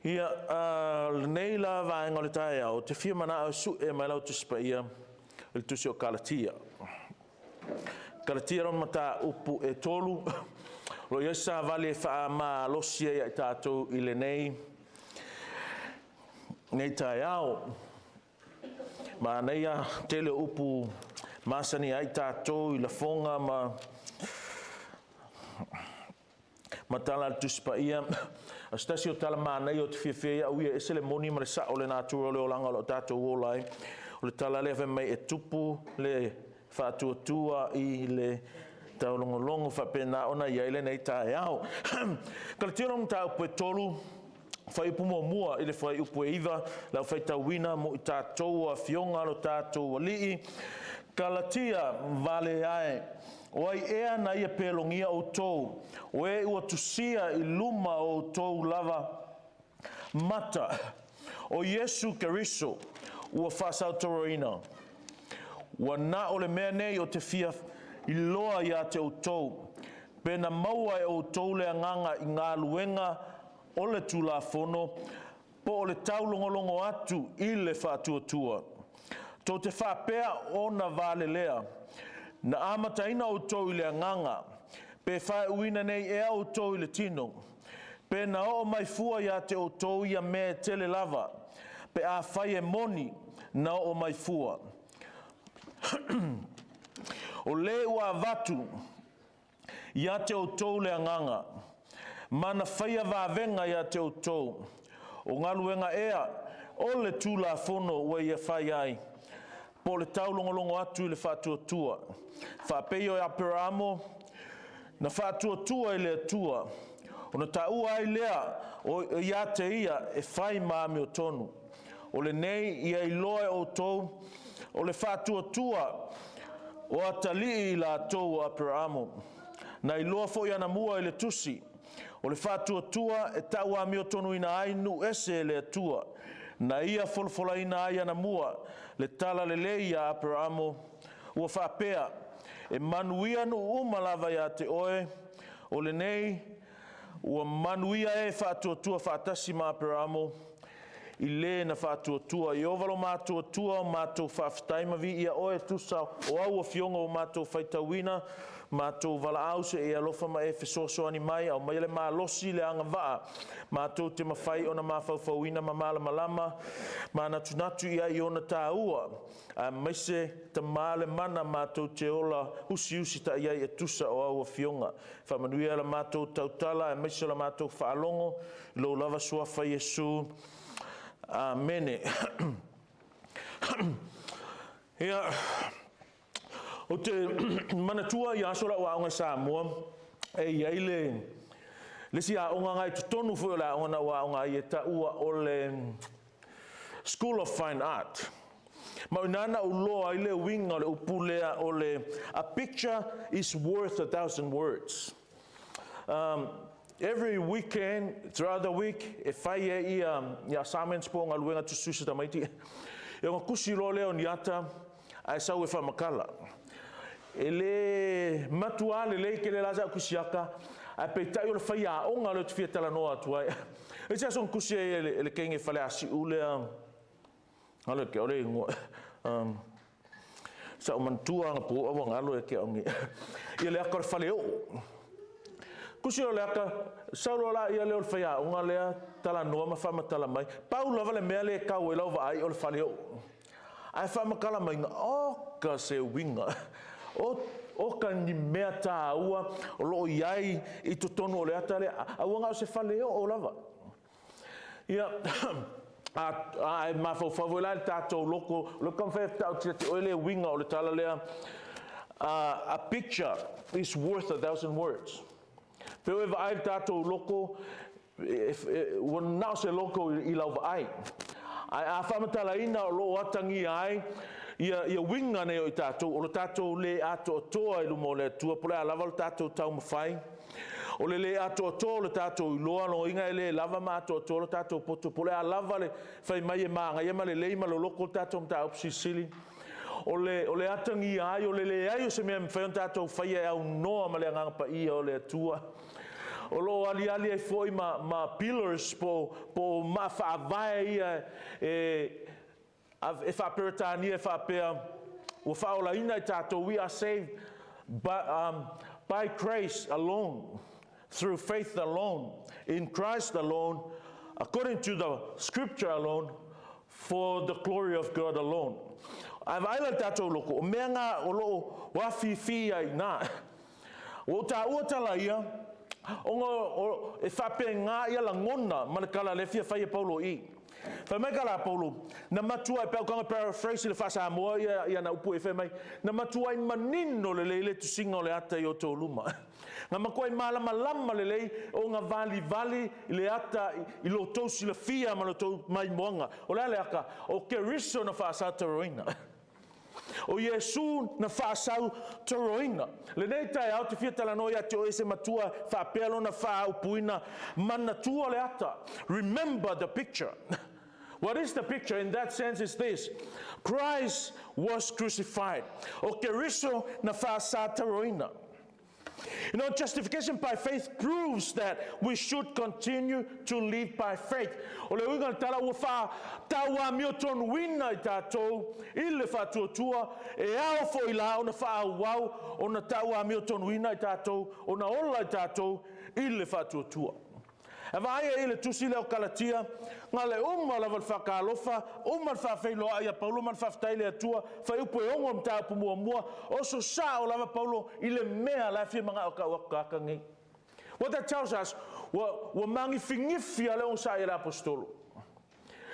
Ia, lenei la vaega o le taeao, ou te fia manao e sue mai lau Tusi Paia i le Tusi o Kalatia. Kalatia lona mataupu e 3, o lo o i ai se savali e faamalosi ai ia i tatou i lenei taeao. Manaia tele o upu masani ai tatou i lafoga ma tala a le Tusi Paia. O se tasi o tala manaia ou te fiafia ai au ia, e ese le moni ma le sao o le natura o le olaga o lo o tatou ola ai. O le tala lea fai mai, e tupu le faatuatua i le taulogologo, faapena ona i ai lenei taeao. Kalatia le mataupu e 3, fuaiupu 1 i le fuaiupu e 9, lau faitauina mo i tatou o afioga lo tatou Alii. Kalatia vale ae, o ai ea na ia pelogia outou, o e ua tusia i luma o outou lava mata, o Iesu Keriso ua faasautauroina. Ua na o le mea nei o te fia iloa ia te outou, pe na maua e outou le agaga i galuega o le Tulafono, po o le taulogologo atu i le faatuatua. Tou te faapea ona valelea, na amataina outou i le agaga, pe faaiuina nei ea outou i le tino, pe na oo mai fua ia te outou ia mea e tele lava, pe afai e moni na oo mai fua. O le ua avatu ia te outou le agaga, ma na faia vavega ia te outou, o galuega ea o le Tulafono ua ia fai ai, po o le taulogologo atu i le faatuatua. Faapei o Aperamo na faatuatua i le Atua, ona taua ai lea o ia te ia e fai ma amiotonu. O lenei ia iloa e outou, o le faatuatua o atalii i latou o Aperamo. Na iloa foi anamua i le tusi, o le faatuatua e tau amiotonuina ai nuu ese e le Atua. Na ia folafolaina ai anamua le talalelei ia Aperamo, ua faapea, e manuia nuu uma lava ia te oe, o lenei ua manuia e faatuatua faatasi ma Aperamo, i le na faatuatua. Ieova lo matou Atua, o matou faafetai ma viia oe e tusa o au afioga ua matou faitauina, matou valaau se i e alofa ma e fesoasoani mai, aumaia le malosi le agavaa, matou te mafai ona mafaufauina ma malamalama, manatunatu i ai i ona taua, aemaise tama le mana matou te ola usiusi tai ai e tusa o au afioga. Faamanuia la matou tautala, aemaise o la matou faalogo, i lou lava suafa Iesu. Amene. Ia, ou te manatua i aso lau aoga i Samoa, e i ai le isi aoga ngai totonu foi o le aoga na ou aoga ai e taua o le School of Fine Art. Ma o ina na ou iloa ai le uiga o le upu lea o le "A picture is worth a thousand words." Every weekend, throughout the week, e fai e ia assignments po o galuega tusitusi tamaiti. E ona kusi loa lea o ni ata, ae sau e faamatala. E le matua lelei tele la sa kusi ata, ae peitai o le fai aoga lea ou te fia talanoa atu ai. E se aso na kusi ai e le teine fale asiu lea, alo ke ole ingoa. Sa o manatua ana po ua galo e ke au nei. Ia le ata o le fale oo. Kusi o le ata, sau loa la ia lea o le fai aoga lea, talanoa ma faamatala mai. Pau lava le mea le tau ai lau vaai o le fale oo. Ae faamatala mai, oka se uiga. O ka ni mea tāua o loo i ai i totonu o le ata lea. Aua na o se fale oo lava. Ia, a e mafaufau foi la i le tatou loko, o le taumafai e ta'uti ia te oe le uiga o le tala lea, "A picture is worth a thousand words." Pe oe vaai le tatou loko, ua na o se loko i lau vaai. Ae a faamatalaina o loo atagia ai ia uiga nei o i tatou, o le tatou le atoatoa i luma o le Atua, po o le a lava le tatou taumafai. O le le atoatoa o le tatou iloa, loiga e le lava ma atoatoa le tatou poto, po o le a lava le fai mai e magaia ma lelei ma loloko le tatou mataupu silisili. O le atagia ai, o le leai o se mea e mafai ona tatou faia e aunoa ma le agaga paia o le Atua. O lo o aliali ai foi ma pillars po o maa faavae ia e faa-Peretania e faapea, ua faaolaina i tatou, we are saved by grace alone, through faith alone, in Christ alone, according to the scripture alone, for the glory of God alone. Ae vaai la le tatou loko, o mea ngā o lo o wafifi ai nā. Ua ou taua tala ia, ona e faapegā ia lagona ma le tala lea e fia fai e Paulo i. Fai mai tala a Paulo, na matuai, pe au taga paraphrase i le faa-Samoa ia na upu e fai mai, na matuai manino lelei le tusiga o le ata i o outou luma. Na matuai malamalama lelei o na valivali i le ata i lo outou silafia ma lo outou maimoaga. O le a le ata? O Keriso na faasataroina. O Iesu na faasautoroina. Lenei taeao te fia talanoa ia te oe se matua faapea lona faaupuina manatua le ata. Remember the picture. What is the picture in that sense is this. Christ was crucified. O Keriso na faasataroina. Justification by faith proves that we should continue to live by faith. O le uiga o le tala ua faatauamio tonuina i tatou i le faatuatua e ao foi la ona faaauau ona tauamio tonuina i tatou, ona ola i tatou i le faatuatua. E vaai ai i le tusi lea o Kalatia, na le uma lava le faatalofa, uma le faafeiloai ia Paulo ma le faafetai le Atua, fuaiupu e 6 o le mataupu muamua, oso sao lava Paulo i le mea la e fia manao tau atu tagata nei. What that tells us, ua magifigifi a le onosai e le aposetolo.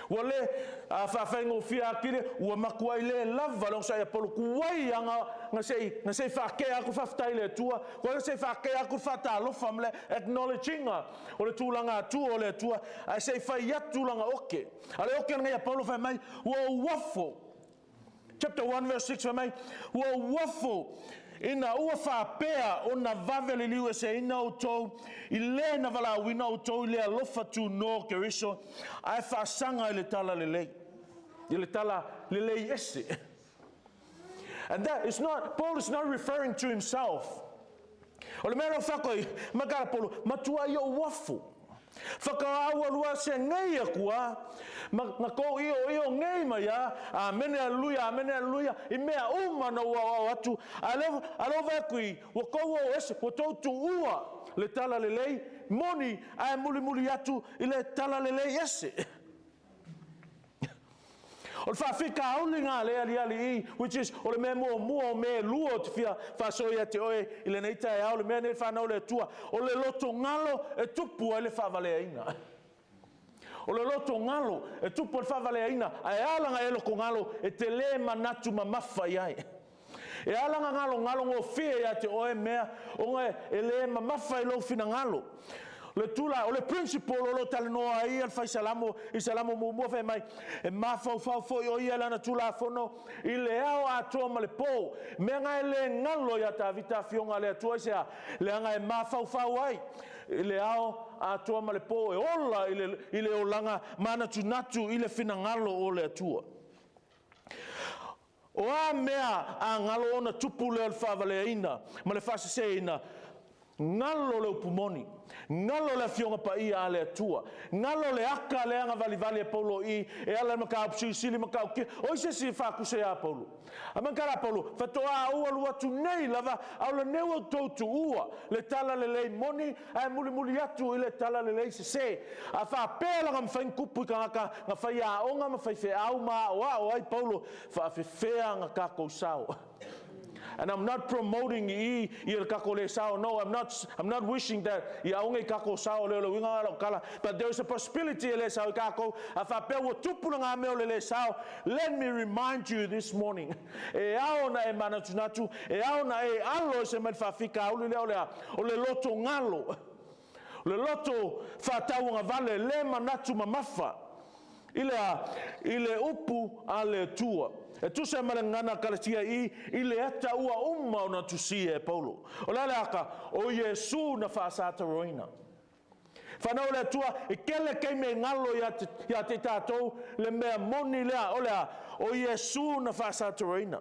Ua le faafaigofie atili, ua matuai le lava le onosai a Paulo, tuai aga na sei faakea atu faafetai le Atua, tuai na sei faakea atu le faatalofa ma le acknowledginga o le tulaga atua o le Atua, ae sei fai atu lana oke. A le oke lenei a Paulo fai mai, ua ou afo. Chapter 1 verse 6 fai mai, ua ou afo ina ua faapea ona vave liliu eseina outou i le na valaauina outou i le alofa tunoa o Keriso, ae faasaga i le tala lelei. I le tala lelei ese. And that is not, Paul is not referring to himself. O le mea leo whakoi, makara Paulo, matua i o wafu. Whakaaua se ngei akua, ma na kou io io ngei mai a, amene aleluia, amene aleluia, i mea uma na ua au atu, a leo vai kui, ua kou o ese, ua tou tuua le tala lelei, moni ae mulimuli atu i le tala lelei ese. O le faafikauli ngā le aliali i, which is, o le mea muamua o mea e lua o te fia faasoi ia te oe i lenei taeao, le mea nei whanau le Atua, o le loto ngalo e tupu ai le faavaleaina. O le loto ngalo e tupu ai le faavaleaina, ae alanga e loko ngalo e te le manatu mamafa i ai. E alanga ngalo ngalo ngofie ia te oe mea, onga e le mamafa i lou finagalo. Le tula, o le principle o lo talanoa ai al fai salamo, i salamo muamua fai mai, e mafaufau foi o ia lana tulafono i le ao atoa ma le po. Mea nga e le ngalo ia Tavita afioga le Atua i sea, leaga e mafaufau ai i le ao atoa ma le po e ola i le olaga manatunatu i le finagalo o le Atua. O a mea a ngalo ona tupu lea o le faavaleaina ma le faaseseina, ngalo le upu moni, ngalo le afioga paia a le Atua, ngalo le aka leaga valivali e Paulo i, e ala i mataupu silisili ma taukia, o i se isi e faakuse ia Paulo. A man kala Paulo, fatoa au alu atu nei lava, au le neu au tou tuua, le tala lelei moni, ae mulimuli atu i le tala lelei sese. A faapea laga mafai kupu i kangaka, nga fai aoga ma fai feau ma ao ai Paulo, faafefea nga kakou sao. And I'm not promoting i le kako le sao. No, I'm not wishing that i aonga i kako sao le le winga la kala. But there is a possibility e le sao i kako. A faapea ua tupu na ngā mea o le le sao. Let me remind you this morning. E ao na e manatunatu, e ao na e alo e se mai faafikauli lea o le a, o le loto ngalo. O le loto faatauga vale le manatu mamafa i le upu a le Atua. E tusa ma le gagana Kalatia i le ata ua uma ona tusia e Paulo. O le aka, o Iesu na faasataroina. Whanau le Atua, e kele kei me ngalo ia te tātou, le mea moni lea, o lea, o Iesu na faasataroina.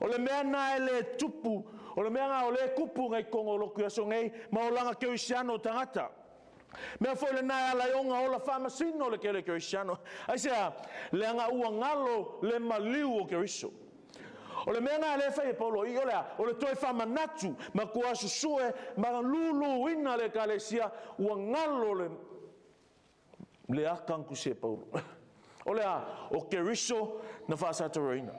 O le mea na e le tupu, O le mea lena o lea e tupu nei i totonu o lotu i aso nei ma olaga kerisiano o tagata. Mea foi lena e ala ai ona ola faamasino le tele o kerisiano. Aisea? Leaga ua galo le maliu o Keriso. O le mea lena lea e fai e Paulo i o le a? O le toe faamanatu ma tua susue ma luluina le ekalesia ua galo le le aka na tusi e Paulo. O le a? O Keriso na faasataroina.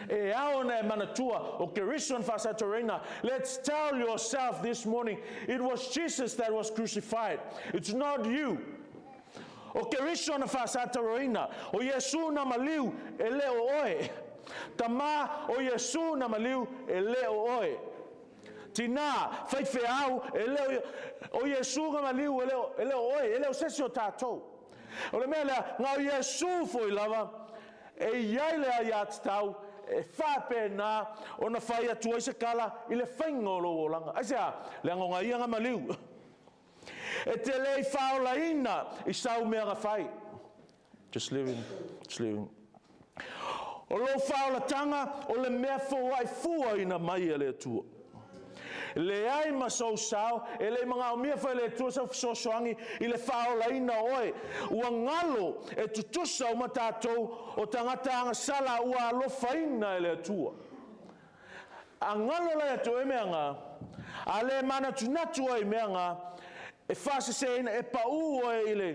E ao ona e manatua o Keriso na faasataroina. Let's tell yourself this morning, it was Jesus that was crucified. It's not you. O Keriso na faasataroina. O Iesu na maliu e le o oe. Tamā, o Iesu na maliu e le o oe. Tinā, faifeau, e le o, o Iesu na maliu e le o, e le o oe, e le o se isi o tatou. O le mea lea, na o Iesu foi lava, e i ai le aiatatau, e faapena ona fai atu ai se tala i le faiga o lou olaga. Aisea? Leaga o na ia na maliu. E te le i faaolaina i sau mea na fai. Just living, just living. O lou faaolataga o le mea foai fuaina mai e le Atua. Leai ma sou sao, e le i manaomia foi e le Atua sau fesoasoani i le faaolaina o oe. Ua galo e tutusa uma tatou o tagata agasala ua alofaina e le Atua. A galo la ia te oe mea na, a le manatunatu oe i mea na, e faaseseina, e pau oe i le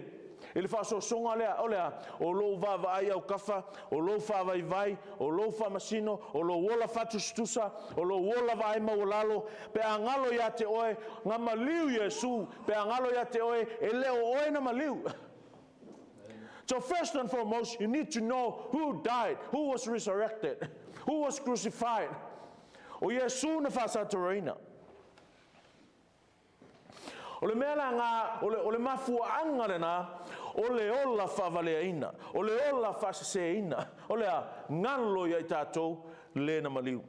i le faaosoosoga lea, o le a? O lou vaavaai autafa, o lou faavaivai, o lou faamasino, o lou ola faatusatusa, o lou ola vaai maualalo, pe a galo ia te oe, na maliu Iesu, pe a galo ia te oe, e le o oe na maliu. So first and foremost, you need to know who died, who was resurrected, who was crucified. O Iesu na faasataroina. O le mea la nga, o le, o le mafuaaga lena, o le ola faavaleaina, o le ola faaseseina, o le a galo ia i tatou le na maliu.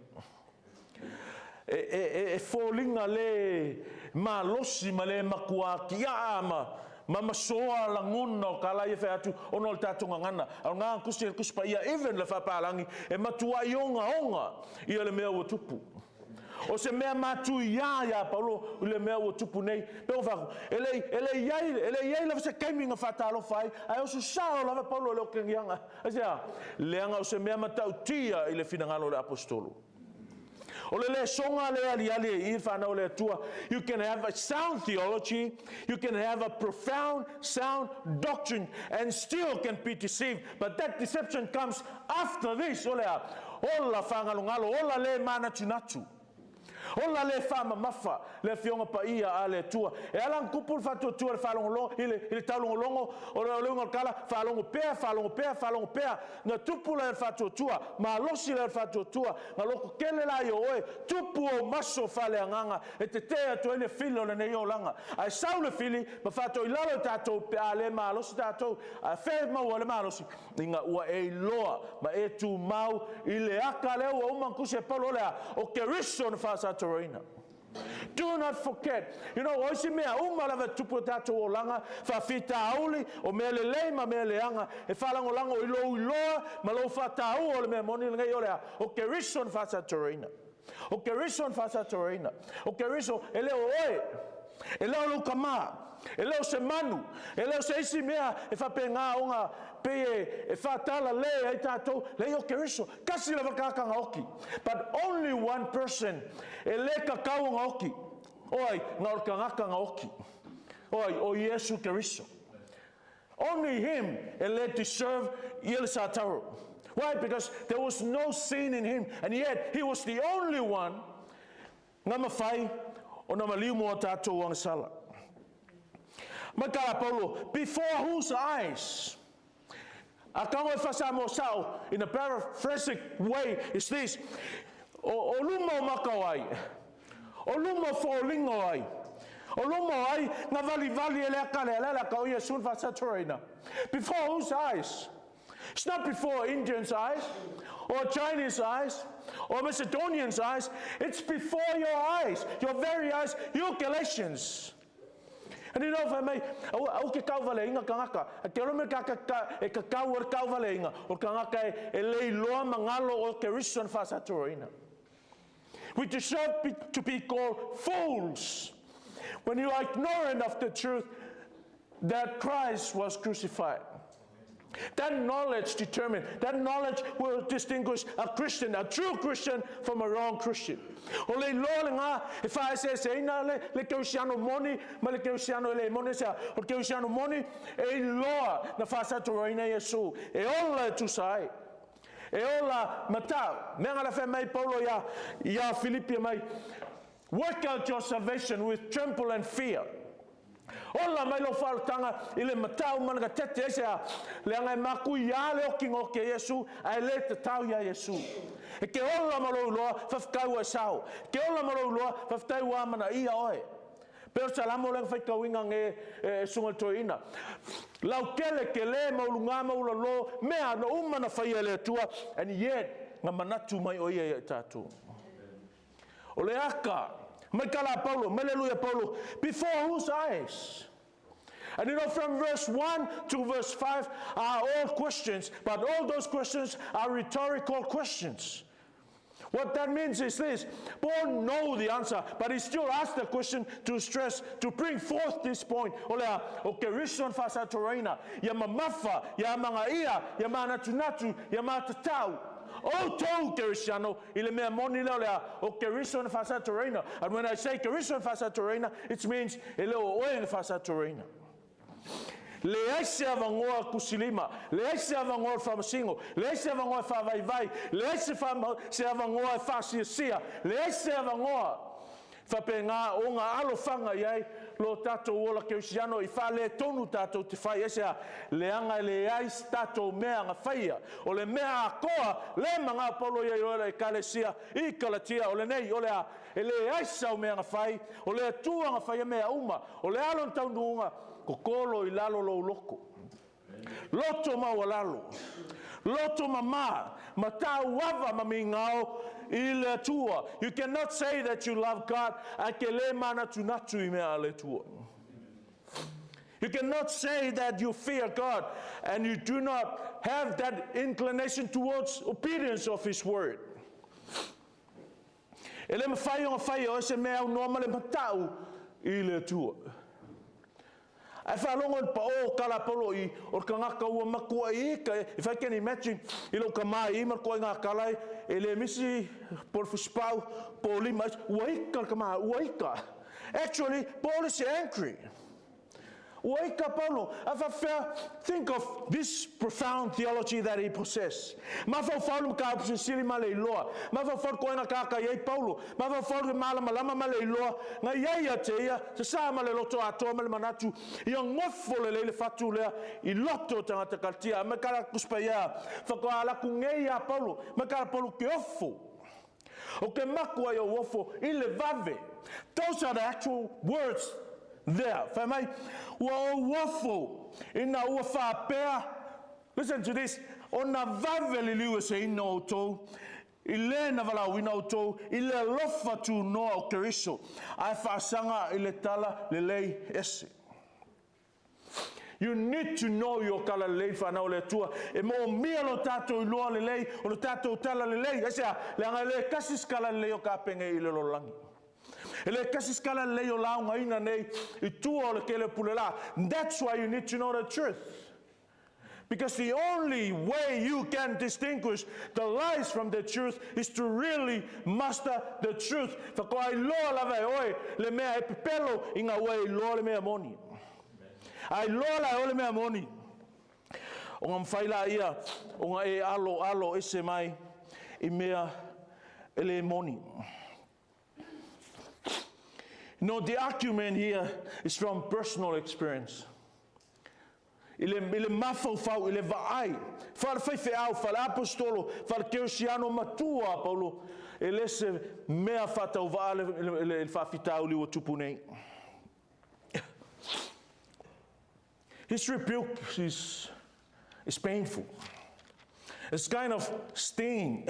E, e, e, e foliga le malosi ma le matua tiaa ma ma masoa lagona o tala ia fai atu ona o le tatou gagana. A o le gagana tusi e le Tusi Paia even le faapalagi e matuai ogaoga ia le mea ua tupu. O se mea matuia iā Paulo i le mea ua tupu nei. Pei ona fai atu, e le i, e le i ai, e le i ai lava se taimi na faatalofa ai, ae oso sao lava Paulo i le otegiaga. Aisea? Leaga o se mea matautia i le finagalo o le Aposetolo. O le lesoga lea aliali ai i le fanau a le Atua. You can have a sound theology, you can have a profound sound doctrine and still can be deceived, but that deception comes after this, o le a? Ola fagalogalo, ola le manatunatu. Ola le faamamafa le Afioga Paia a le Atua. E ala ona tupu le faatuatua i le faalogologo, i le, i le taulogologo, o le, o le uiga o le tala, faalogo pea, faalogo pea, faalogo pea. Na tupu la e le faatuatua, malosi la e le faatuatua, na lototele la i o oe, tupu ou maso faaleagaga, e tetee atu ai le fili o lenei olaga. Ae sau le fili ma faatoilalo i tatou pe a le malosi tatou. A fea e maua ai le malosi? Ina ua e iloa ma e tumau i le aka lea ua uma ona tusi e Paulo o le a? O Keriso na faasatoroina. Do not forget. You know, o isi mea uma lava e tupu i o tatou olaga, faafitauli, o mea lelei ma mea leaga, e faalagolago i lou iloa ma lou faataua o le mea moni lenei o le a? O Keriso na faasatoroina. O Keriso na faasatoroina. O Keriso, e le o oe, e le o lou tama, e le o se manu, e le o se isi mea e faapena ona pei e, e faatalalē ai tatou, leai o Keriso, tasi lava tagata na oti. But only one person e le tatau ona oti. O ai? Na o le tagata na oti. O ai? O Iesu Keriso. Only him e le deserve ia le sataro. Why? Because there was no sin in him and yet he was the only one na mafai ona maliu mo a tatou agasala. Mai ka Paulo, before whose eyes? A kago e fa-Samoa sao, in a paraphrasic way, is this, O, o luma o maka o ai? O luma o foliga o ai? O luma o ai na valivali e le aka lea, le aka o Iesu na faasaturaina. Before whose eyes? It's not before Indians' eyes or Chinese eyes or Macedonians' eyes. It's before your eyes, your very eyes, you Galatians. And you know, fai mai, aua, aua ke kauvaleina kangaka. A ke olo me ka, ka, ka, e kakau o le kauvaleina, o le kangaka e, e le iloa ma galo o Keriso na faasaturaina. We deserve to be called fools when you are ignorant of the truth that Christ was crucified. That knowledge determine, that knowledge will distinguish a Christian, a true Christian, from a wrong Christian. O le iloa lena e faaeseeseina le kerisiano moni ma le kerisiano e le moni sea. O le kerisiano moni e iloa na faasatoroina Iesu e ola e tusa ai. E ola matau. Mea nga le mai Paulo ia Filipi mai, "Work out your salvation with tremble and fear." Ola mai lo faalutaga i le matau ma le gatete aisea leaga e makuiā le okiga o ke Iesu ae lē tatau iā Iesu. E ke ola ma lou iloa, faafetai ua e sao. E ke ola ma lou iloa, faafetai ua amanaia oe. Pei o le Salamo lea na faitauina nei e Susuga i le Toeaina. Lautele, telē, maualugā, maualalō, mea na uma na faia e le Atua, and yet na manatu mai o ia iā i tatou. O le aka, mai kala a Paulo, mai le lui a Paulo, before whose eyes? And from verse 1 to verse 5 are all questions, but all those questions are rhetorical questions. What that means is this: Paul know the answer, but he still asked the question to stress, to bring forth this point. O lea, o Keriso na faasatoraina, ia mamafa, ia amagaia, ia manatunatu, ia matatau. Outou Kerisiano i le mea moni lea o lea, o Keriso na faasatoraina. And when I say Keriso na faasatoraina, it means e le o oe na faasatoraina. Leai se avanoa kusilima, leai se avanoa o le faamasino, leai se avanoa e faavaivai, leai se avanoa e faasiasia, leai se avanoa faapena ona alofaga i ai lo tatou ola kerisiano i faaletonu tatou te fai aisea leaga e leai se tatou mea na faia. O le mea atoa le maga Paulo ia i oe le Ekalesia i Kalatia o lenei o le a e leai sau mea na fai, o le Atua na faia mea uma, o le a lona taunuuga totolo i lalo lou loto. Loto maualalo, loto mamā, matauava ma migao i le Atua. You cannot say that you love God ae ke le manatunatu i mea a le Atua. You cannot say that you fear God and you do not have that inclination towards obedience of His word. E le mafai ona fai e oe se mea aunoa ma le matau i le Atua. Ae faalogo i le paō o tala a Paulo i o le tagata ua matuai ika, if I can imagine, i lou tamā i ma le toaiga tala e le misi po o le fusipau po o lima, ua ika le tamā, ua ika. Actually, Paul is angry. Ua ika Paulo, a faapefea, think of this profound theology that he possessed. Mafaufau le mataupu silisili ma le iloa. Mafaufau le toaiga tagata i ai Paulo. Mafaufau le malamalama ma le iloa na i ai ia te ia, sasā ma le loto atoa ma le manatu, ia nofo lelei le fatu lea i loto o tagata Kalatia. Mai kala Tusi Paia, faatoa alu atu nei ia Paulo, mai kala Paulo ke ofo. O ke maku ai ou ofo i le vave. Those are the actual words there. Fai mai, ua ou ofo ina ua faapea, listen to this, ona vave liliu eseina outou i le na valaauina outou i le alofa tunoa o Keriso, ae faasaga i le tala lelei ese. You need to know your tala lelei whanau o le Atua. E moomia lo tatou iloa lelei o lo tatou tala lelei. Aisea, leaga e le tasi se tala lelei o kapene i le lalolagi. E le tasi se tala lelei o laugaina nei i tua o le tele o pule la. That's why you need to know the truth. Because the only way you can distinguish the lies from the truth is to really master the truth. Whakoa iloa lava e oe le mea e pepelo i ngā ua e iloa le mea moni. A iloa la e oe le mea moni. O ngā mawhai la ia, o ngā e alo alo ese mai i mea e le moni. No, the argument here is from personal experience. I le mafaufau, i le vaai, faale-faifeau, faale-aposetolo, faale-kerisiano matua a Paulo, e le se mea faatauvaa le faafitauli ua tupu nei. His rebuke is painful. It's kind of sting.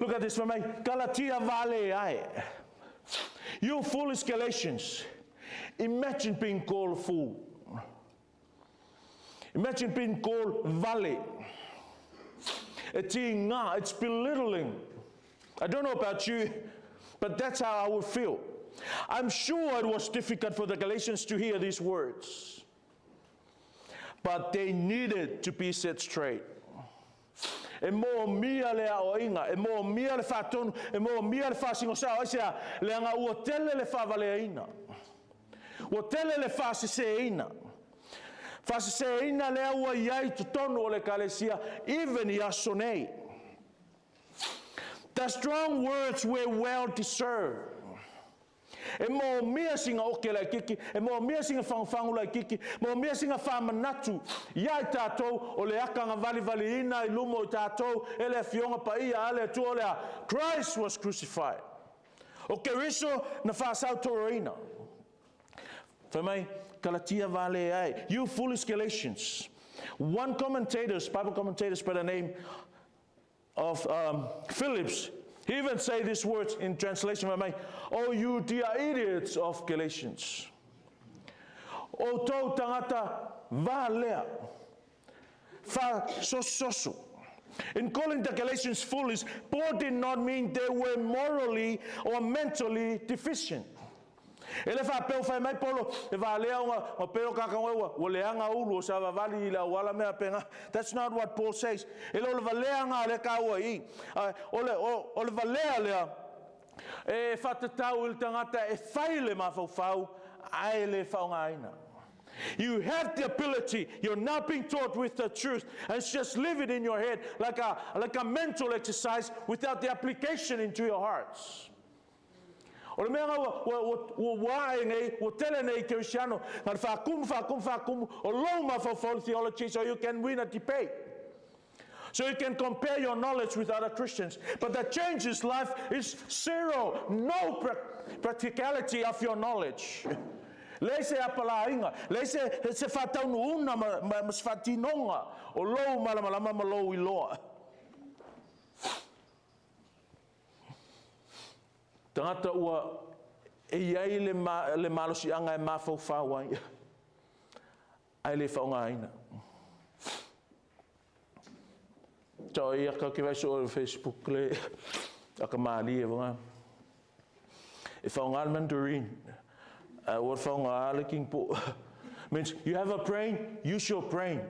Look at this for me. Galatia vale ai. You foolish Galatians. Imagine being called a fool. Imagine being called vale. E tīngā, it's belittling. I don't know about you, but that's how I would feel. I'm sure it was difficult for the Galatians to hear these words, but they needed to be set straight. E moomia le aoaiga, e moomia le faatonu, e moomia le faasigosao. Aisea? Leaga ua tele le faavaleaina. Ua tele le faaseseina. Faaseseina lea ua i ai totonu o le Ekalesia, even i aso nei. The strong words were well deserved. E moomia sina oke laitiiti, e moomia sina fagufagu laitiiti, moomia sina faamanatu iā i tatou o le aka na valivaliina i luma o i tatou e le Afioga Paia a le Atua o le a? Christ was crucified. O Keriso na faasautoloina. Fai mai, Kalatia valea e, you foolish Galatians. One commentators, Bible commentators by the name of Phillips, he even say these words in translation fai mai, Oh you dear idiots of Galatians. Outou tagata valea, faasososo. In calling the Galatians foolish, Paul did not mean they were morally or mentally deficient. E le faapea ua fai mai Paulo e valea ona ua pei o kaka ua ua leaga ulu o savavali i le auala mea pena. That's not what Paul says. E le o le valeaga lea taua i i. O le, o, o le valea lea e faatatau i le tagata e fai le mafaufau ae le faaaogaina. You have the ability, you're not being taught with the truth, and it's just leave it in your head like a, like a mental exercise without the application into your hearts. O le mea nga ua, ua, ua, ua, ua ae nei, ua tele nei Kerisiano, na le faakumu, faakumu, faakumu, o lou mafaufau le theology so you can win a debate. So you can compare your knowledge with other Christians. But that changes life is zero. No practicality of your knowledge. Leai se apalaiga, leai se, se faataunuuna ma, ma, ma se faatinoga o lou malamalama ma lou iloa. Tagata ua e i ai le, ma, le malosiaga e mafaufau ai, ae le faaaogaina. Tau ia ka ke vaiso o Facebook le aka malie vanga. E whaonga le Mandarin. A ua whaonga le King Po. Means you have a brain, use your brain.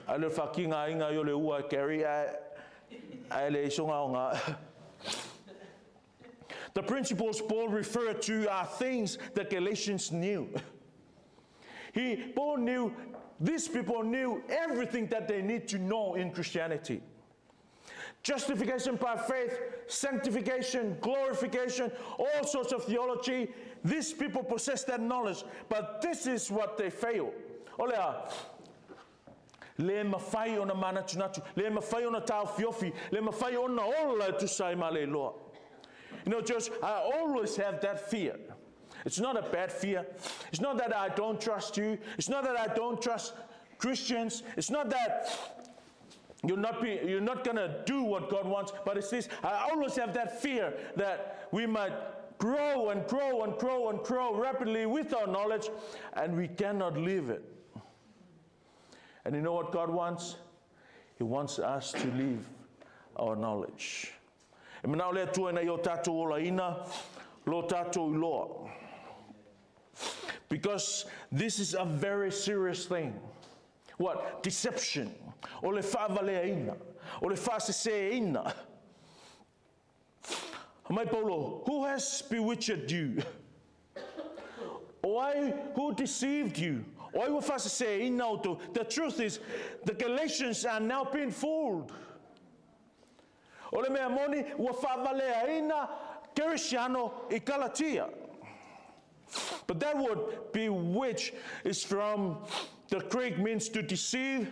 A le whakinga inga i o le ua e carry a, a le isonga o ngā. The principles Paul referred to are things the Galatians knew. He, Paul knew, these people knew everything that they need to know in Christianity. Justification by faith, sanctification, glorification, all sorts of theology. These people possess that knowledge, but this is what they fail. O le a, le mafai ona manatunatu, le mafai ona taofiofi, le mafai ona ola e tusa ai ma le iloa. You know, church, I always have that fear. It's not a bad fear. It's not that I don't trust you. It's not that I don't trust Christians. It's not that you're not, be, you're not going to do what God wants, but it's this I always have that fear that we might grow and grow and grow and grow rapidly with our knowledge, and we cannot live it. And you know what God wants? He wants us to live our knowledge. E manao le Atua ina ia o tatou olaina lo tatou iloa. Because this is a very serious thing. What? Deception. O le faavaleaina. O le faaseseina. Mai Paulo, who has bewitched you? O ai, who deceived you? O ai ua faaseseina outou? The truth is, the Galatians are now being fooled. O le mea moni, ua faavaleaina Kerisiano i Kalatia. But that word bewitch is from the Greek means to deceive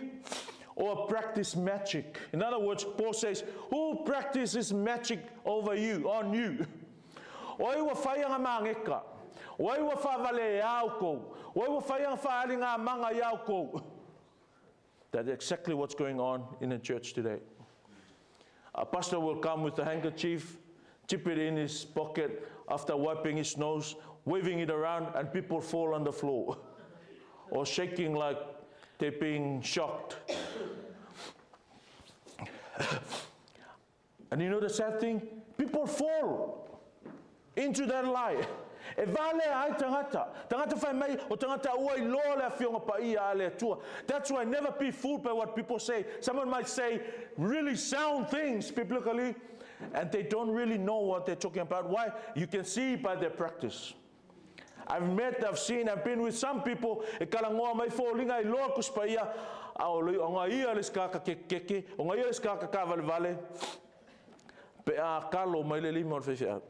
or practice magic. In other words, Paul says, who practices magic over you, on you? O ai ua whai anga māngeka? O ai ua whawale e au kou? O ai ua whai anga whaali ngā manga i au kou? That's exactly what's going on in the church today. A pastor will come with a handkerchief, chip it in his pocket after wiping his nose, waving it around, and people fall on the floor or shaking like they're being shocked. And you know the sad thing? People fall into that lie. E valea ai tagata. Tagata fai mai o tagata ua iloa le Afioga Paia a le Atua. That's why never be fooled by what people say. Someone might say really sound things biblically, and they don't really know what they're talking about. Why? You can see by their practice. I've met, I've seen, I've been with some people e kalagoa mai foliga iloa Tusi Paia, a o ga ia le isi tagata kekeke, o ga ia le isi tagata taavalevale pe a kalo mai le lima o le faifeau.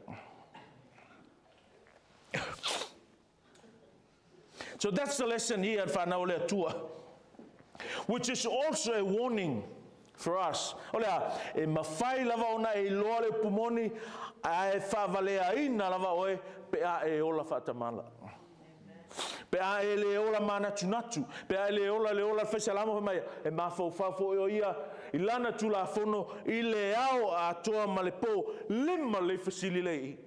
So that's the lesson here at whanau o le Atua, which is also a warning for us. O le a, e mafai lava ona e iloa le upu moni, ae faavaleaina lava oe pe a e ola faatamala. Pe a e le ola manatunatu, pe a e le ola le ola le faisalamo fai mai, e mafaufau foi o ia i lana tulafono i le ao atoa ma le po, lima lei fesili le i.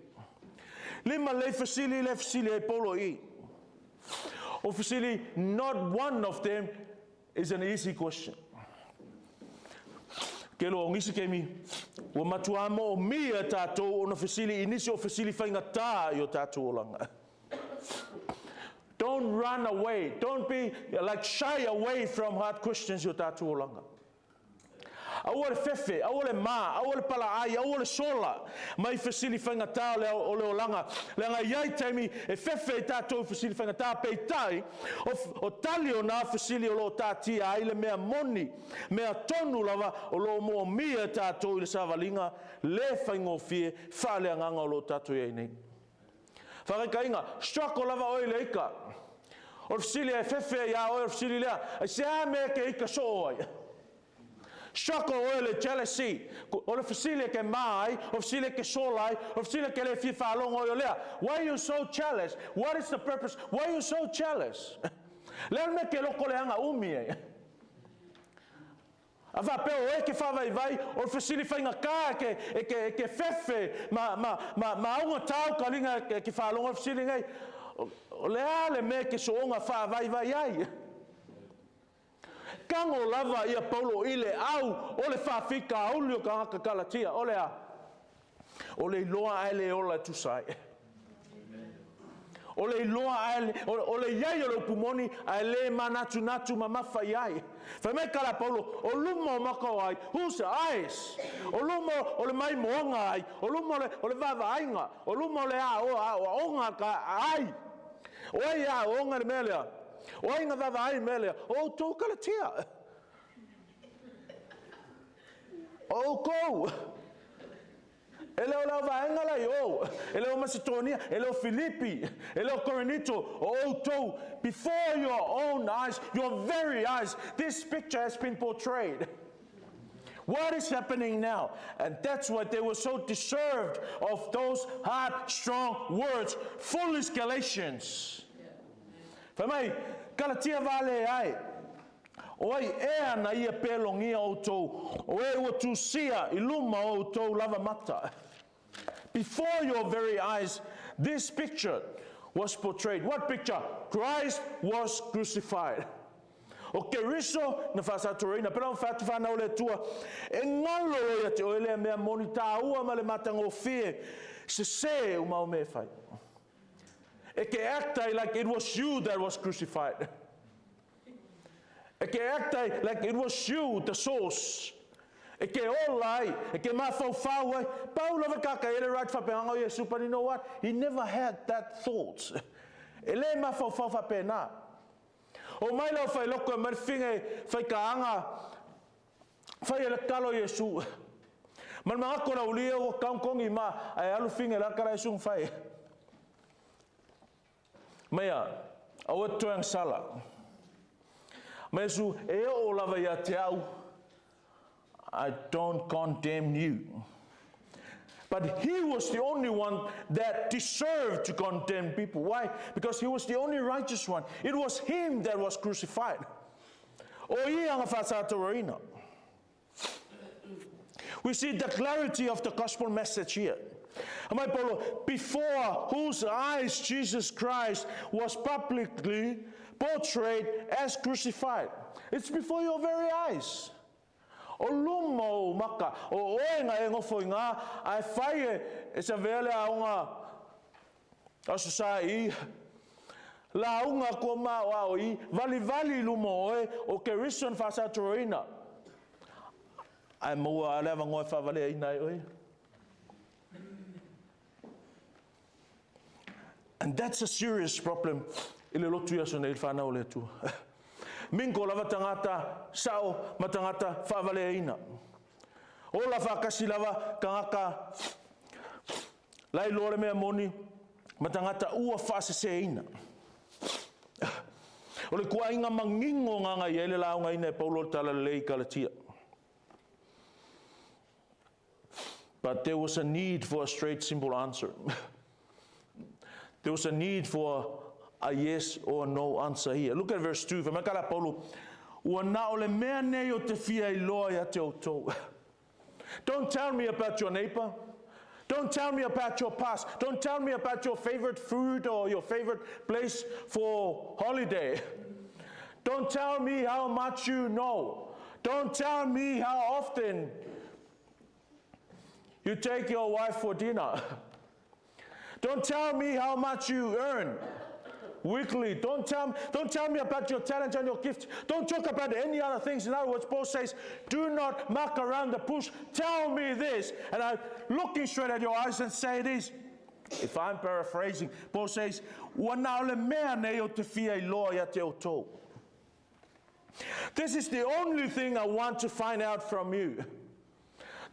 Lima lei fesili le fesili ai Paulo i. O fesili, not one of them is an easy question. Ke loa o nisi taimi, ua matuā moomia tātou ona fesili i nisi o fesili faigata i o tātou olaga. Don't run away. Don't be like shy away from hard questions i o tātou olaga. Aua le fefe, aua le mā, aua le palaai, aua le sola mai fesili faigata o le, o le olaga. Leaga e i ai taimi e fefe ai tātou i fesili faigata, peitai, o, o tali o nā fesili o lo o taatia ai le mea moni, mea tonu lava o lo o moomia e tātou i le savaliga le faigofie faaleagaga o lo o tātou i ai nei. Faakaikaiga, struggle lava oe i le ika. O le fesili e fefe ai iā oe, o le fesili lea, aisea mea e ke ika soo ai? Struggle oe le jealousy. O le fesili e ke mā ai, o le fesili e ke sola ai, o le fesili e ke le fia faalogo ai o lea, Why you so jealous? What is the purpose? Why you so jealous? Le a le mea ke loko leaga umi ai? A faapea o oe ke faavaivai, o le fesili faigata e ke, e ke, e ke fefe ma, ma, ma, ma augatā o ka linga e ke faalogo i le fesili nei, o le a le mea e ke sooga faavaivai ai? Tago lava ia Paulo i le au o le faafitauli o tagata Kalatia, o le a? O le iloa ae le ola e tusa ai. O le iloa ae, o le iai o le upu moni ae le manatunatu mamafa i ai. Fai mai ka la Paulo, o luma o maka o ai, whose eyes? O luma o le maimoaga ai, o luma o le, o le vaavaaiga, o luma o le aoaoga ka ai. O ai e aoaoga i le mea lea? O ai na vaavaai i le mea lea? O outou Kalatia. O outou. E le o le vaega la i o, e le o Masetonia, e le o Filipi, e le o Korinito, o outou, before your own eyes, your very eyes, this picture has been portrayed. What is happening now? And that's why they were so deserved of those hard, strong words, foolish Galatians. Fai mai, Kalatia vale ai. O ai ea na ia pelogia outou, o e ua tusia i luma o outou lava mata. Before your very eyes, this picture was portrayed. What picture? Christ was crucified. O Keriso na faasatoraina. Pela ona fai atu whanau le Atua, e ngalo loa ia te oe lea mea moni tāua ma le matagofie, sese uma o mea e fai. E ke act ai like it was you that was crucified. E ke act ai like it was you the source. E ke ola ai, e ke mafaufau ai. Pau lava ka ka ele right whapehanga o Iesu, but you know what? He never had that thought. E le mafaufau whapena. O mai lau whai loko e mai le e whai ka anga, whai e le kalo Iesu. Ma le magako la ulia ua kaunkongi ma, ae alu finge la kala Iesu whai. Maia, aua te toe agasala. Ma Iesu, e oo lava ia te au, I don't condemn you. But he was the only one that deserved to condemn people. Why? Because he was the only righteous one. It was him that was crucified. O ia nga whaasātoroina. We see the clarity of the gospel message here. Mai Paulo, before whose eyes Jesus Christ was publicly portrayed as crucified. It's before your very eyes. O luma o ou maka, o oe na e nofo iina, ae fai e savea le aoga Aso Sa i lauga kua maoao i valivali i luma o oe o Keriso na faasatoroina. Ae maua lava le avanoa e faavaleaina ai oe. And that's a serious problem i le lotu i aso nei le whanau o le Atua. Mingo lava tagata sao ma tagata faavaleaina. Ola faakasi lava tagata la e iloa le mea moni ma tagata ua faaseseina. O le tuuaiga manino na na i ai le laugaina e Paulo le Talalelei i Kalatia. But there was a need for a straight, simple answer. There was a need for a yes or a no answer here. Look at verse 2. Fai mai ka la Paulo, ua na o le mea nei ou te fia iloa ia te outou. Don't tell me about your neighbor. Don't tell me about your past. Don't tell me about your favorite food or your favorite place for holiday. Don't tell me how much you know. Don't tell me how often you take your wife for dinner. Don't tell me how much you earn weekly. Don't tell me about your talent and your gift. Don't talk about any other things. In other words, Paul says, do not muck around the bush. Tell me this. And I'm looking straight at your eyes and say this. If I'm paraphrasing, Paul says, Ua na o le mea nei ou te fia iloa ia te outou. This is the only thing I want to find out from you.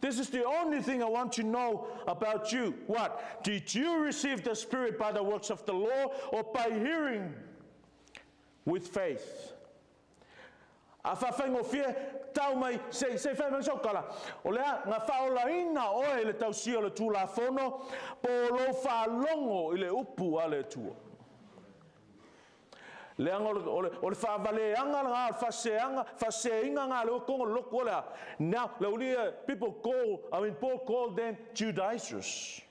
This is the only thing I want to know about you. What? Did you receive the Spirit by the works of the law or by hearing with faith? A faafaigofie tau mai, se, se i fai mai sau tala, o le a, na faaolaina oe i le tausia o le Tulafono, po o lou faalogo i le upu a le Atua. Leaga o le, o le, o le faavaleaga lena, o le faaseseaga, faaseseina lena a le oe togo le lotu o le a? Now, le aualii people call, I mean, Paul called them Judaizers.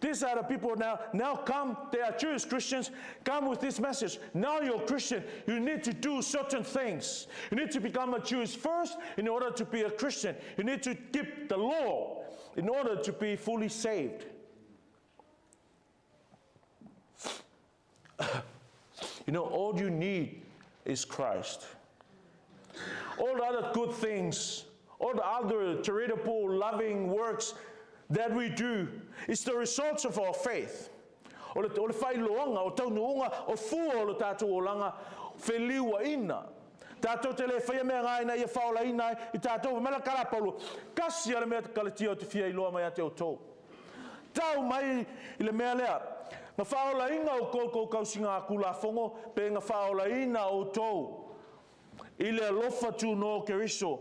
These are the people now, now come, they are Jewish Christians, come with this message. Now you're Christian, you need to do certain things. You need to become a Jewish first in order to be a Christian. You need to keep the law in order to be fully saved. You know, all you need is Christ. All the other good things, all the other charitable, loving works that we do is the results of our faith. O le, o le faailoaga, o taunuuga, o fua o le tatou olaga feliuaina. Tatou te le faia mea ngā ina ia whaolaina ai i tatou. Fai mai la kala Paulo, kasi a le mea kalatia o te fia iloa mai ia te outou. Tau mai i le mea lea, na faaolaina outou i tou tausiga Tulafono, pe na faaolaina outou i le alofa tunoa o Keriso,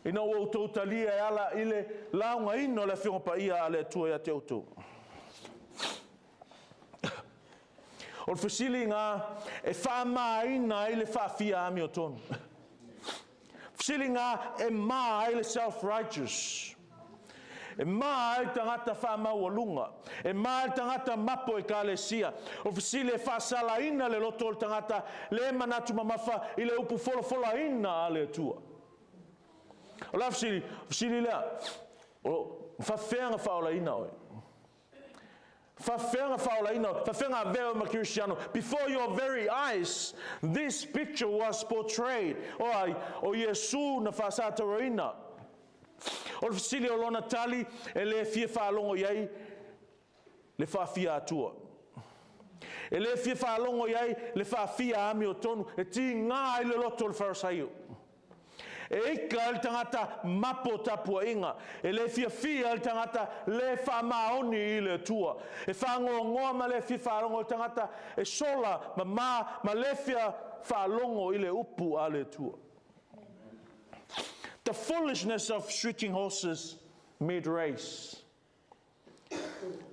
ina ua outou talia e ala i le laugaina o le Afioga Paia a le Atua ia te outou. O le fesili na e faamāina ai le faafia amiotonu. Fesili na e mā ai le self-righteous. E mā ai le tagata faamaualuga. E mā ai le tagata mapo ekalesia. O le fesili e faasalaina le loto o le tagata le manatu mamafa i le upu folafolaina a le Atua. O le a fesili? Fesili lea, o faafefea na faaolaina oe? Faafefea na faaolaina oe? Faafefea na avea oe ma Kerisiano? Before your very eyes, this picture was portrayed. O ai? O Iesu na faasataroina. O le fesili o lona tali e le fia faalogo i ai le faafia Atua. E le fia faalogo i ai le faafia amiotonu e tiga ai le loto o le Farisaio. E ika ai le tagata mapo tapuaiga, e le fiafia ai le tagata le faamaoni i le Atua. E faanoanoa ma le fia faalogo le tagata e sola ma ma ma le fia faalogo i le upu a le Atua. The foolishness of switching horses mid-race.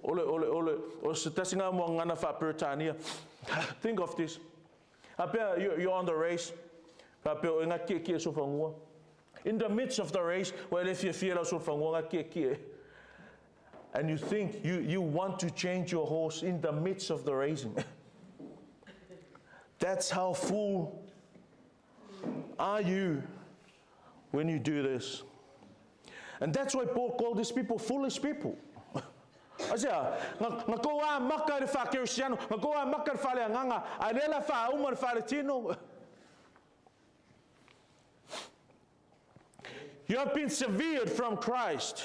O le, o le, o le, o se tasi ngā muagana faa-Peretania. Think of this. Faapea, you, you're on the race. Faapea, o e ngā kiekie sofangua. In the midst of the race, ua e le fiafia lau sofangua ngā kiekie. And you think you, you want to change your horse in the midst of the racing. That's how full are you When you do this. And that's why Paul called these people foolish people. Aisea? Na kou amata i le faa-Kerisiano, na kou amata i le faaleagaga, a o lea o le a faauma i le faaletino. You have been severed from Christ.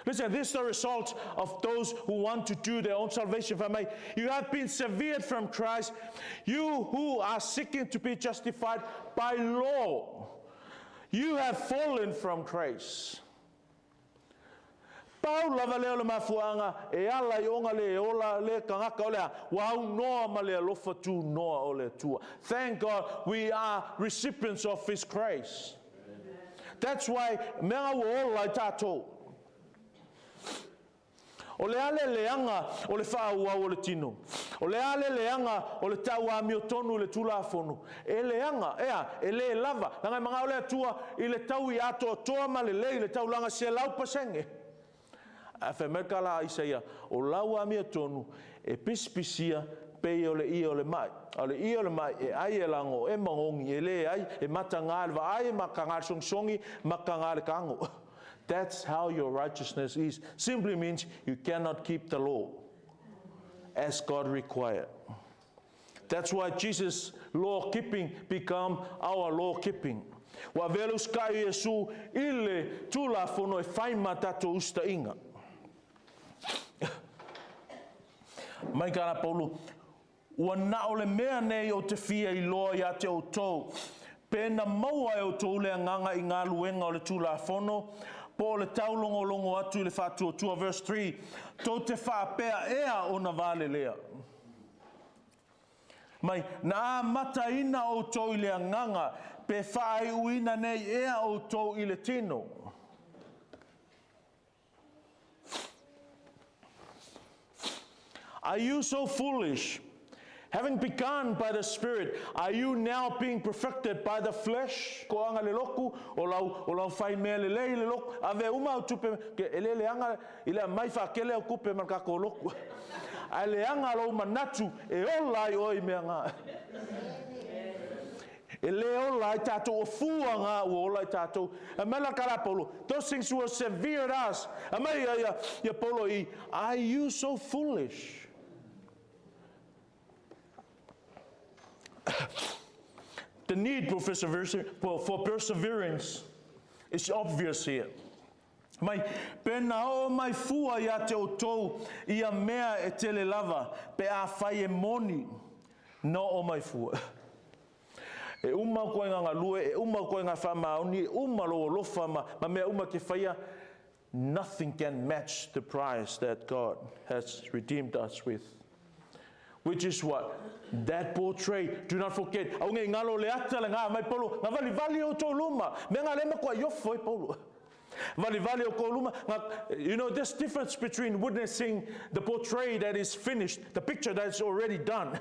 Listen, this is the result of those who want to do their own salvation. Family. You have been severed from Christ. You who are seeking to be justified by law. You have fallen from grace. Pau lava lea o le mafuaaga e ala i oga le ola le tagata o le a, ua aunoa ma le alofa tunoa o le Atua. Thank God we are recipients of His grace. That's why mea nga ua ola ai tatou. O le a le leaga o le faaauau o le tino? O le a le leaga o le tau amiotonu i le Tulafono? E leaga, ea, e le lava, leaga e manao le Atua i le taui atoatoa ma lelei le taulaga 100%. Ae fai mai le tala a Isaia, O lau amiotonu e pisipisia pei o le ie o le mai. A o le ie o le mai e ai e lago, e magogi, e le ai, e mataga i le vaai, e mataga i le sogisogi, mataga i le tago. That's how your righteousness is. Simply means you cannot keep the law as God required. That's why Jesus' law keeping become our law keeping. Ua avea le usitai o Iesu i le Tulafono e fai ma tatou usitaʻiga. Mai ka la Paulo, Ua na o le mea nei ou te fia iloa iā te outou, pe na maua e outou le agaga i galuega o le Tulafono, po o le taulogologo atu i le faatuatua, verse 3, tou te faapea ea ona valelea mai, na amataina outou i le agaga, pe faaiuina nei ea outou i le tino? Are you so foolish? Having begun by the Spirit, are you now being perfected by the flesh? Ko anga le loku, o lau, o lau whai mea le lei le loku, ave uma au tupe, ke e le leanga i le mai whakele au kupe ma le kako loku. Ae leaga lou manatu e ola ai oe i mea nga. E le ola ai tatou, o fua nga ua ola ai tatou. Aumai la kala Paulo, those things were severed us. Aumai ia, ia, ia Paulo i, are you so foolish? The need for perseverance, for perseverance is obvious here. Mai, pena oo mai fua ia te outou ia mea e tele lava, pe afai e moni, na oo mai fua. E uma koe nga galue, e uma koe nga faamaoni, e uma lou alofa ma, ma mea uma ke faia, nothing can match the price that God has redeemed us with. Which is what? That portrait. Do not forget. Au nge ngalo le ata le ngā mai Paulo. Nga vali vali o tō luma. Me ngā lema kua iofo e Paulo. Vali vali o kō luma. Nga, you know, there's difference between witnessing the portrait that is finished, the picture that's already done,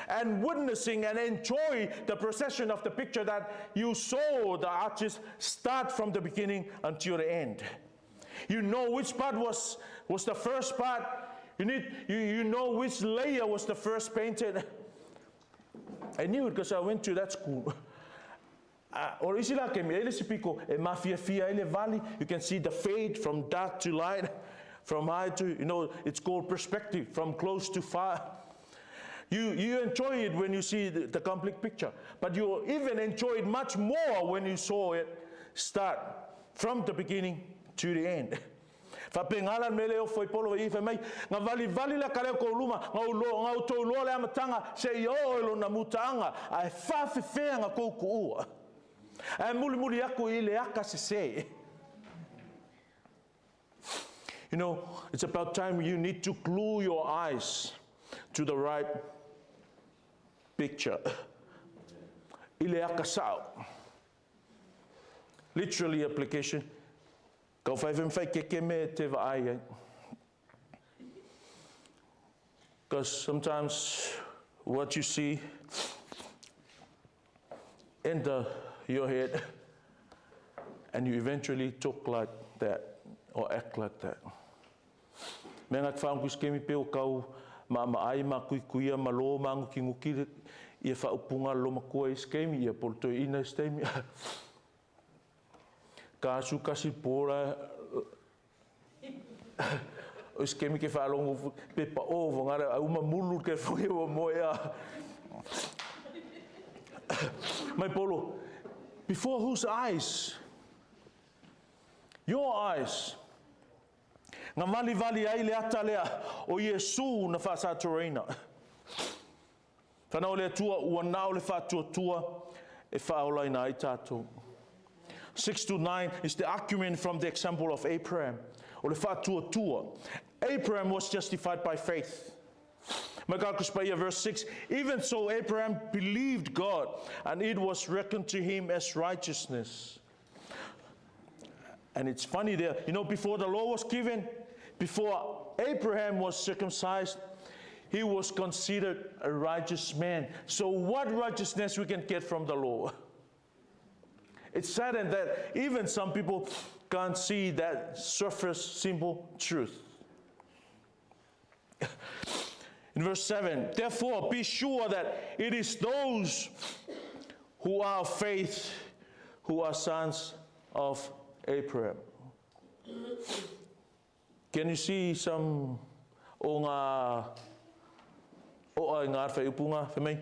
and witnessing and enjoy the procession of the picture that you saw the artist start from the beginning until the end. You know which part was, was the first part. You, need, you, you know which layer was the first painted. I knew it because I went to that school. O le isi la kemi, e le isi piko, e mafiafia ai le vali. You can see the fade from dark to light, from high to, you know, it's called perspective, from close to far. You, you enjoy it when you see the, the complete picture, but you even enjoy it much more when you saw it start from the beginning to the end. Faapena la le mea lea e ofo ai Paulo i fai mai, Na valivali le akalea o kou luma, na ou loa, na outou loa le amataga, seia oo i lona mutaaga, ae faafefea na kou kuua. Ae mulimuli aku i le aka sese. You know, it's about time you need to glue your eyes to the right picture. I le aka sao. Literally application. Kau whai whai whai keke me te vaai ai. Because sometimes what you see enter your head and you eventually talk like that or act like that. Me nga whaangu skemi pe o kau ma ma ai ma kui kuia ma lo ma nguki nguki ia whaupunga lo makua i skemi ia polo toi ina i skemi. Ka kasi pola o se kemi ke faalogo pe pa o vongara a uma mulu ke foi o moe a. Mai Polo, before whose eyes? Your eyes. Nga vali vali ai le ata lea o Iesu na faasatoraina. Fanau o le Atua ua na o le faatuatua e faaolaina ai tatou. 6 to 9 is the argument from the example of Abraham. O le faatuatua. Abraham was justified by faith. Verse 6, even so Abraham believed God, and it was reckoned to him as righteousness. And it's funny there, before the law was given, before Abraham was circumcised, he was considered a righteous man. So what righteousness we can get from the law? It's saddened that even some people can't see that surface simple truth. In verse 7, therefore be sure that it is those who are of faith who are sons of Abraham. Can you see some o ngā o ai ngā whaiupunga, for me?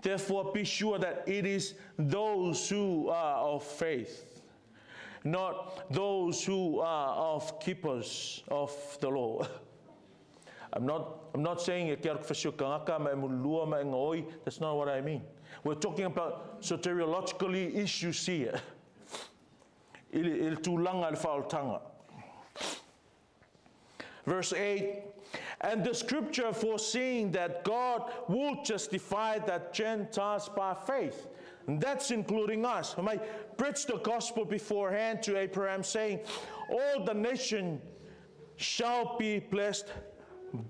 Therefore be sure that it is those who are of faith, not those who are of keepers of the law. I'm not saying that's not what I mean. We're talking about soteriologically issues here. Verse 8, and the scripture foreseeing that God will justify the Gentiles by faith. And that's including us. I might preach the gospel beforehand to Abraham, saying, all the nation shall be blessed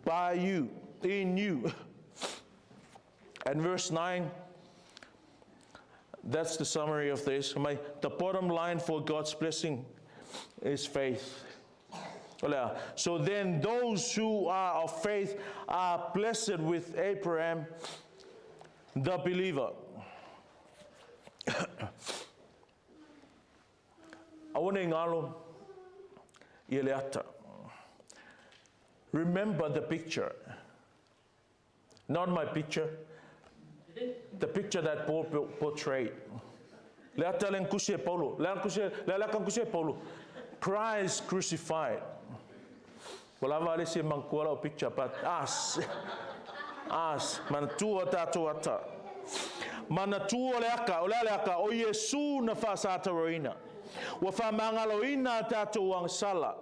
by you, in you. And verse 9, that's the summary of this. The bottom line for God's blessing is faith. So then those who are of faith are blessed with Abraham, the believer. Remember the picture. Not my picture. The picture that Paul portrayed. Christ crucified. Picture, but us, manatua tātou ata. Manatua le aka, o le aka, o Iesu na whaasataroina. Ua whamangaloina tātou angsala.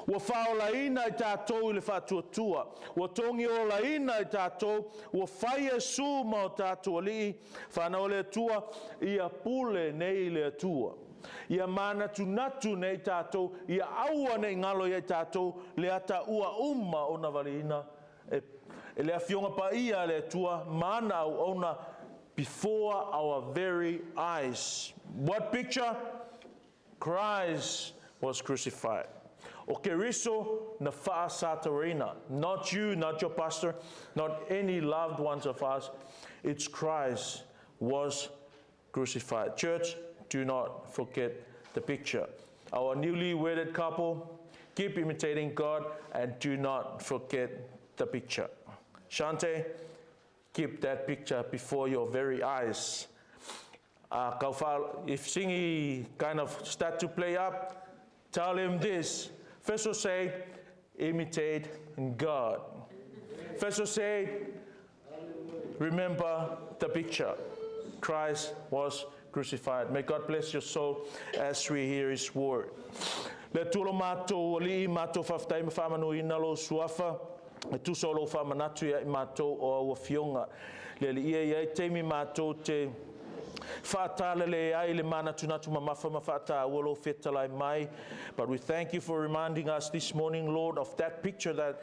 Ua whaolaina i tātou i le whaatuatua. Ua tongi olaina i tātou. Ua whai Iesu ma o tātou alii. Whanau le atua, ia pule nei le atua. Ia manatunatu nei tātou, ia aua nei ngalo ia tātou, le ata ua uma o na waliina. E le afionga pa ia le atua, mana au ona before our very eyes. What picture? Christ was crucified. O Keriso na whaasatarina. Not you, not your pastor, not any loved ones of us. It's Christ was crucified. Church, do not forget the picture. Our newly wedded couple, keep imitating God and do not forget the picture. Shante, keep that picture before your very eyes. If Singi kind of start to play up, tell him this. First say, imitate God. First say, remember the picture. Christ was crucified. May God bless your soul as we hear His word. Le tulo matou ali matou faftai ma faamanu ina lo suafa e tusa o lou faamanatu ia i matou o au afioga le aliia i ai taimi matou te faatalale ai le manatunatu mamafa ma faataua lou fetalai mai. But we thank you for reminding us this morning, Lord, of that picture that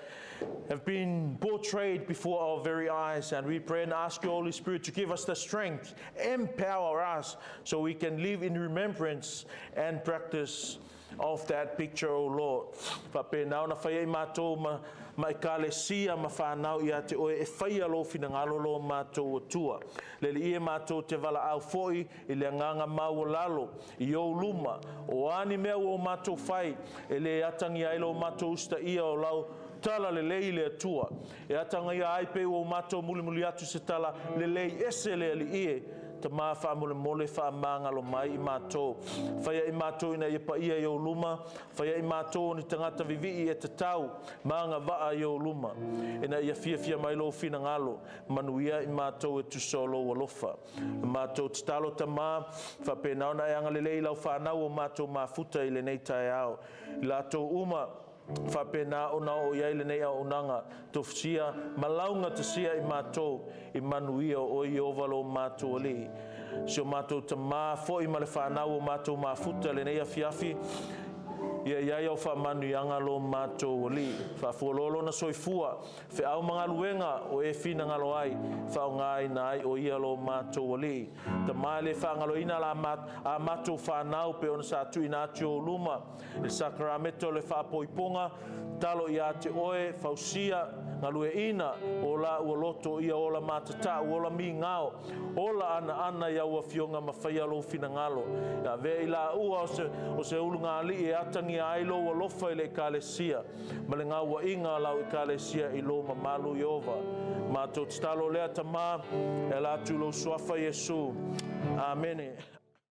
have been portrayed before our very eyes. And we pray and ask your Holy Spirit to give us the strength, empower us, so we can live in remembrance and practice of that picture, O Lord. Faapena ona faia i matou ma, ma ekalesia ma whanau ia te oe e whaia lo finangalo lo matou Atua. Le Alii e matou te valaau foi i le agaga maualalo i ou luma, o a ni mea ua o matou fai e le atagia ai lo matou usitaia o lau tala lelei le Atua. E atagia ai pe ua o matou mulimuli atu se tala lelei ese le Alii e, Tama faamolemole faamagalo mai i matou. Faia i matou ina ia paia i ou luma, faia i matou o ni tagata vivii e tatau, ma agavaa i ou luma. Ina ia fiafia mai lou finagalo, manuia i matou e tusa o lou alofa. Matou tatalo Tama, faapena ona e agalelei i lau whanau o matou mafuta i lenei taeao. I latou uma, faapena ona oo i ai lenei auaunaga, tofusia ma laugatasia i matou i manuia o oe Ieova lo matou Alii. Si o matou tamā foi ma le whanau o matou mafuta lenei afiafi, ia i ai au faamanuiaga lo matou Alii. Faafualoa lona soifua, feau ma galuega o e finagalo ai, faaaogaina ai o ia lo matou Alii. Tama e le faagaloina la a matou whanau pe ona sa tuuina atu i ou luma, i le sakaramento o le faapoipoga, talo ia te oe, fausia, galueaiina, o la ua loto ia ola matatau, ola migao, ola anaana i au afioga ma faia lou finagalo. Ia avea i laua o se ulugalii e atagia ai lou alofa i le ekalesia, ma le gauaiga a lau ekalesia i lou mamalu Ieova. Matou tatalo lea Tamā, e ala atu i lou suafa Iesu. Amene.